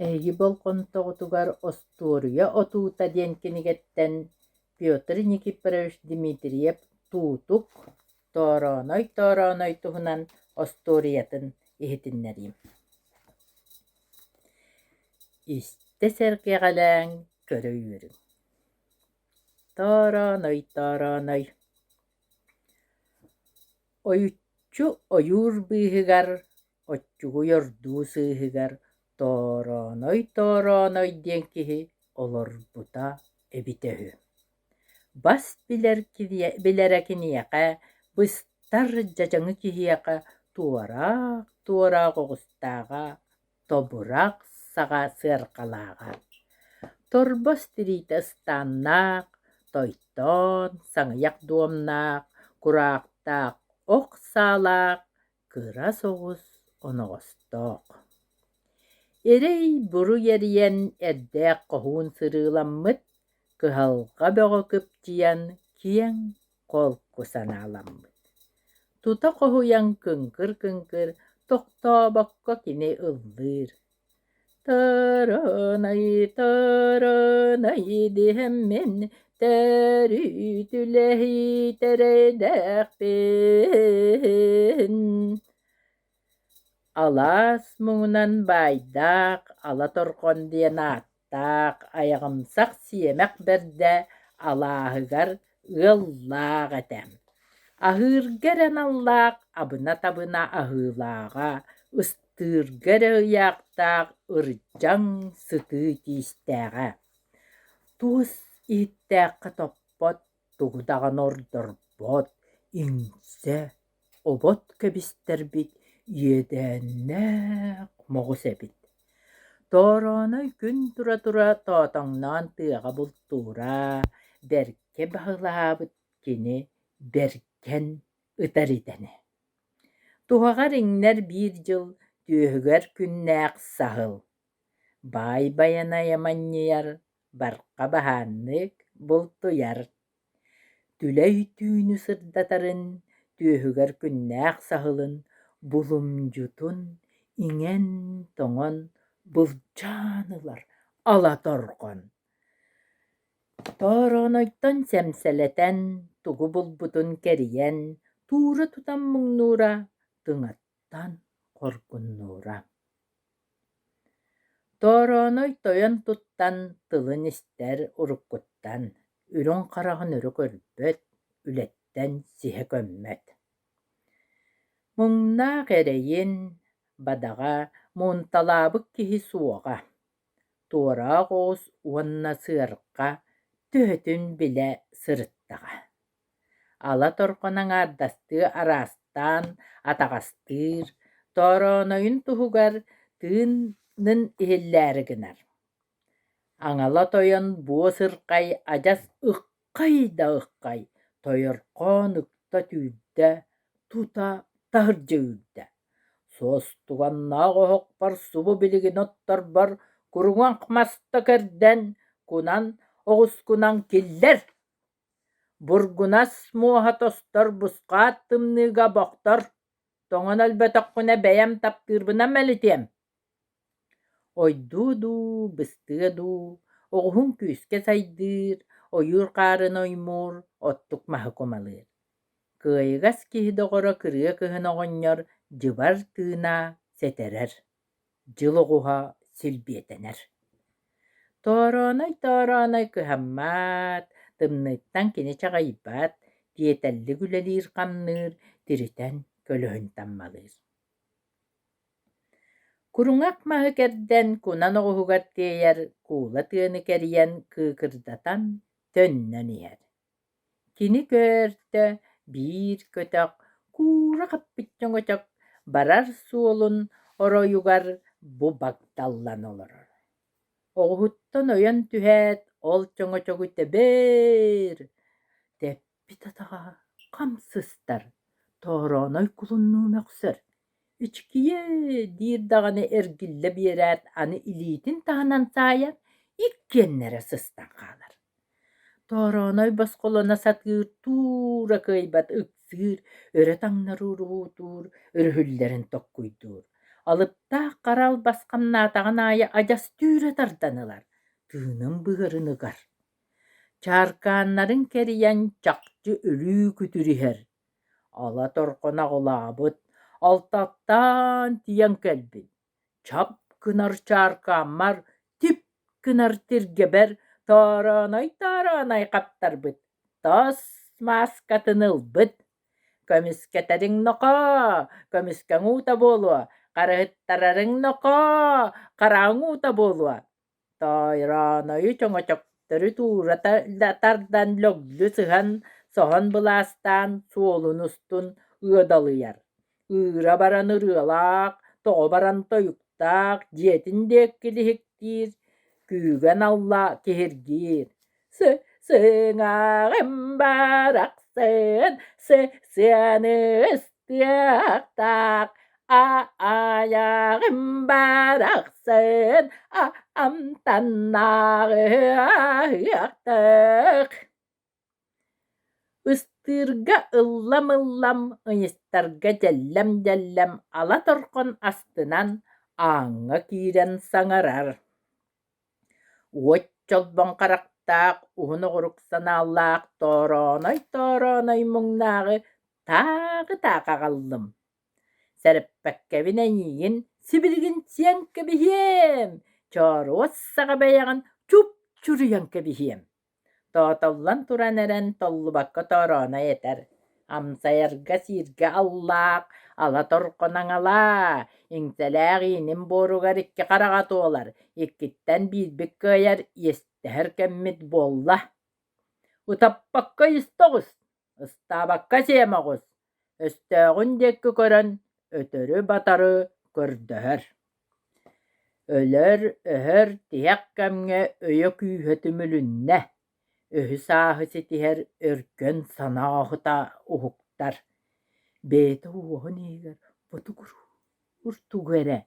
Эһиги болҕомтоҕутугар «Остуоруйа отуута» диэн кинигэттэн Петр Никифорович Дмитриев Туутук, Тоорооной-Тоорооной туһунан остуоруйатын иһитиннэриим. Истэ сэргэҕэлээҥ, көрө үөрүҥ. Тоорооной-Тоорооной Ойуччу ойуур быыһыгар Оччугуй ордуу сыыһыгар Тоорооной-Тоорооной диэн киһи олорбута эбитэ үһү. Бас билэр билэрэ киниэхэ быстар дьадьаҥы киһиэхэ туораах-туораах оҕустааҕа, тобурах саҕа сыарҕалааҕа. Торбос тириитэ ыстааннаах, тойтоон, саҥыйах дуомнаах, кураахтаах ох саалаах кыра соҕус оноҕостоох. Эрэй-буруй эрийэн эрдээх хоһуун сырыыламмыт, кыһалҕа бөҕө кыпчыйан киэҥ холку санааламмыт. Тута хоһуйан кыҥкыр-кыҥкыр тохтообокко кини ыллыыр: Таранай, таранай диһэммин тэрүүтүлэһиитэрэйдээхпин. Алаас муҥунан баайдаах Ала Торҕон диэн ааттаах айаҕымсах сиэмэх бэрдэ алааһыгар ыаллаах этэ. Аһыырга эрэ аналлаах абына-табына аһыылааҕа, ыстыырга эрэ ыйаахтаах ырдьаҥ сытыы тиистээҕэ. Туос иһиттээххэ топпот, тугу даҕаны ордорбот, иҥсэ, обот кэбистэрбит иэдээннээх моҕус эбит. Тоорооной күн тура-тура тоотоҥноон тыаҕа бултуура, бэркэ баһылаабыт кини бэргэн ытар идэнэ. Туһаҕар иҥнэр биир дьыл түөһүгэр күннээх саһыл Баай Байанайа манньыйар, барха баһааннык бултуйар. Түлэй түүнү сырдатарын, түөһүгэр күннээх саһылын, булумдьутун иҥэн-тоҥон былдьаан ылар ала торҕон. Тоороонойтон сэмсэлэтэн, тугу булбутун кэрийэн, туура тутан муҥнуура, тыҥаттан хоргуннуура. Тоорооной тойон туттан тылын истэр уруккуттан, үрүҥ хараҕын өрө көрбөт, үлэттэн сиһэ көммөт. Муҥнаах эрэйин, бадаҕа муунталаабыт киһи суоҕа, туораах оҕус уонна сыарҕа төһөтүн билэ сырыттаҕа. Ала торҕон аҥаардастыы араастаан атаҕастыыр, Тоороонойун туһугар тыынын иһиллээри гынар. Аҥала тойон буо сырхай адьас ыккай да ыккай, тойорхоон ыкта түүрдэ, тута таһырдьа үүрдэ. Суостуганнаах оһохпор субу билигин отторбор куруҥах маста кэрдэн, кунан оҕускунан киллэр Бургунас муоһа тостор бусхаат тымныыга бохтор, тоҥон өлбөтөххүнэ бэйэм таптыырбынан мэлитиэм Ойдуо дуу, быстыа дуу, оҕуһун күүскэ сайдыыр, ойуур хаарын оймуур, оттук маһы кумалыыр. Кыайыгас киһи доҕоро кырыа кыһын оҕонньор дьыбар тыына сэтэрэр дьыл оҕуһа силбиэтэнэр. Тоорооной-тоорооной кыһаммат, тымныыттан кини чаҕыйбат, тиэтэллик үлэлиир-хамныыр, тиритэн көлөһүн таммалыыр. Куруҥах маһы кэрдэн кунан оҕуһугар тиэйэр, куула тыаны кэрийэн кыыкырдатан төннөн иһэр. Кини көөртө биир көтөх, куура хаппыт чөҥөчөк барар суолун оройугар бу багдаллан олорор. Оҕуһуттан ойон түһээт, ол чөҥөчөгү тэбээр, тэппит атаҕа хам сыстар, Тоорооной кулуннуу мөхсөр, «Ичкийэ» диир даҕаны эргиллэ биэрээт, аны илиитин таһынан саайан, иккиэннэрэ сыстан хаалар. Тоорооной босхолоно сатыыр, туура кыайбат ыксыыр, өрө таҥнары уруһуутуур, өрүһүллэрин токкуйдуур. Алыптаах хара албас хамнаатаҕын аайы адьас түүрэ тардан ылар, тыынын быарын ыгар. Чааркааннарын кэрийэн чахчы өлүү күтүрүһэр. Ала торхон аҕылаабыт, алтаттаан тиийэн кэлбит. Чап гынар чааркааммар, тип гынар тиргэбэр тоороной-тоороной хаптарбыт, тос мааскатын ылбыт. Көмүскэтэриҥ нохоо, көмүскэҥ уута буолуо, харыһыттарарыҥ нохоо, хараҥ уута буолуо. Тооронойу чөҥөчөктөрү туура тардан лөглү сыһан, соһон былаастаан суолун устун ыадалыйар. Ыыра баран ырыалаах, тоҕо баран тойуктаах, дьиэтин диэки лиһиктиир, күүгэн алла киһиргиир. Сыҥааҕым барахсан, сыаны ыстыахтаах, айаҕым барахсан, амтаннааҕы аһыахтаах. Ыстыырга ыллам-ыллам, ыйыстарга дьэллэм-дьэллэм ала торхон астынан ааҥҥа киирэн саҥарар Уот чолбон харахтаах, уһун оҕурук санаалаах тоороной-тоороной муҥнааҕы тааҕы-таах аҕаллым. Сэрэппэккэбин эйиигин сибилигин сиэн кэбиһиэм, чооруос саҕа бэйэҕин чупчуруйан кэбиһиэм Тоотоллон туран эрэн толлубакка тоороной этэр: «Амсайарга сииргэ аллаах, ала торхон аҥалаа, иҥсэлээх ииним буоругар икки хараҕа туолар, иккиттэн биирбит кыайар, иэстэһэр кэммит буолла. Утаппакка истэ оҕус, ыстаабакка сиэмэ оҕус, өстөөҕүн диэки көрөн өтөрү-батары көрдөһөр. Өлөр-өһөр тиһэх кэмҥэ өйө-күүһэ түмүлүннэ, өһү-сааһы ситиһэр өркөн санаа оһута уһуктар, бэйэтэ уоһун иһигэр ботугуруур тугу эрэ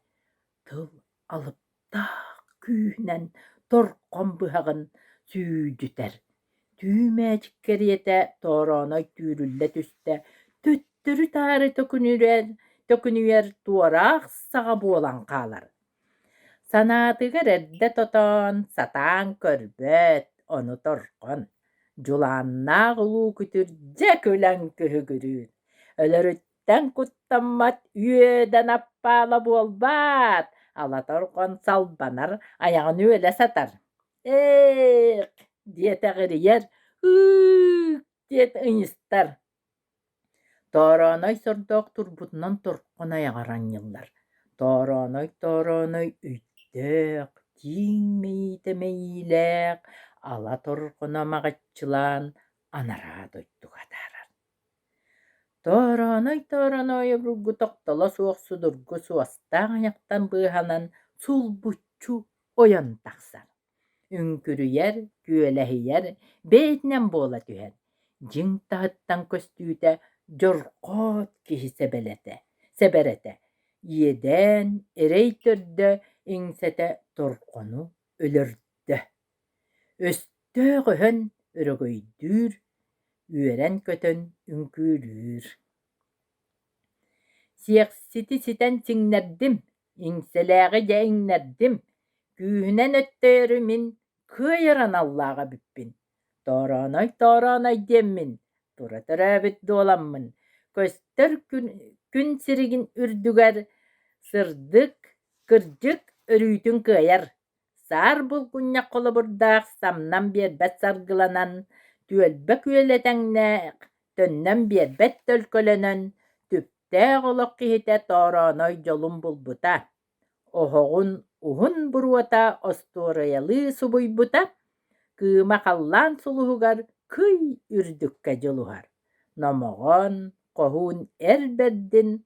тыл алыптаах күүһүнэн торхон быһаҕын сүүдүтэр, түү мээчик кэриэтэ тоороной түүрүллэ түстэ, төттөрү-таары төкүнүрэр, төкүнүйэр туораах саҕа буолан хаалар. Санаатыгар эрдэ тотоон, сатаан көрбөт, ону торхон, дьулааннаах улуу күтүр дьэ күлэн күһүгүрүүр, өлөрүт Тэн куттаммат үөдэн аппаала буолбаат, ала торҕон салбанар, айаҕын үөлэ сатар. «Ээх!» диэтэ эҕирийэр, «Ыык!» диэт ыйыстар. Тоороной сордоох турбутунан торхон айаҕар анньыллар. Тоороной-тоороной өйдөөх, тииҥ мэйиитэ мэйиилээх, ала торҕоно маҕаччылаан анараа дойдуга атаарар. Тоороной-тооронойу обургу тохтоло суох судургу суостаах айахтан быыһанан сулбуччу ойон тахсар, үҥкүрүйэр, күөлэһийэр, бэйэтинэн буола түһэр, дьиҥ таһыттан көстүүтэ дьорҕоот киһи сэбэлэтэ, сэбэрэтэ, иэдээн, эрэй төрдө иҥсэтэ торҕону өлөрдө. Өстөөх өһөн өрөгөйдүүр, үөрэн-көтөн үҥкүүлүүр. Сиэхсити ситэн сиҥнэрдим, иҥсэлээҕи дьэ иҥнэрдим, күүһүнэн өттөйөрү мин кыайар аналлаах эбиппин. Тоороной-тоороной диэммин, тура төрөөбүт дуоламмын, көстөр күн, күн сиригин үрдүгэр сырдык, кырдьык өрүүтүн кыайар Саар булгунньах холобурдаах самнан биэрбэт саргыланан, түөлбэ күөлэ тэҥнээх, төннөн биэрбэт төлкөлөнөн, түптээх олох киһитэ Тоорооной дьолун булбута, оһоҕун уһун буруота остуоруйалыы субуйбута, кыыма халлаан сулуһугар кый үрдүккэ дьулуһар, номоҕон, хоһуун эр бэрдин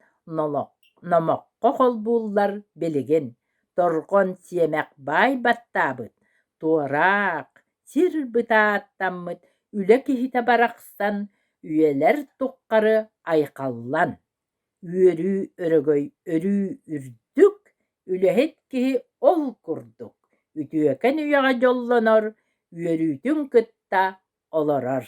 номоххо холбууллар билигин торҕон сиэмэх баай баттаабыт, туораах, сир бытааттаммыт үлэ киһитэ барахсан үйэлэр туххары айхаллан, үөрүү өрөгөй өрүү үрдүк, үлэһит киһи ол курдук үтүөкэн үйэҕэ дьоллонор, үөрүүтүн кытта олорор.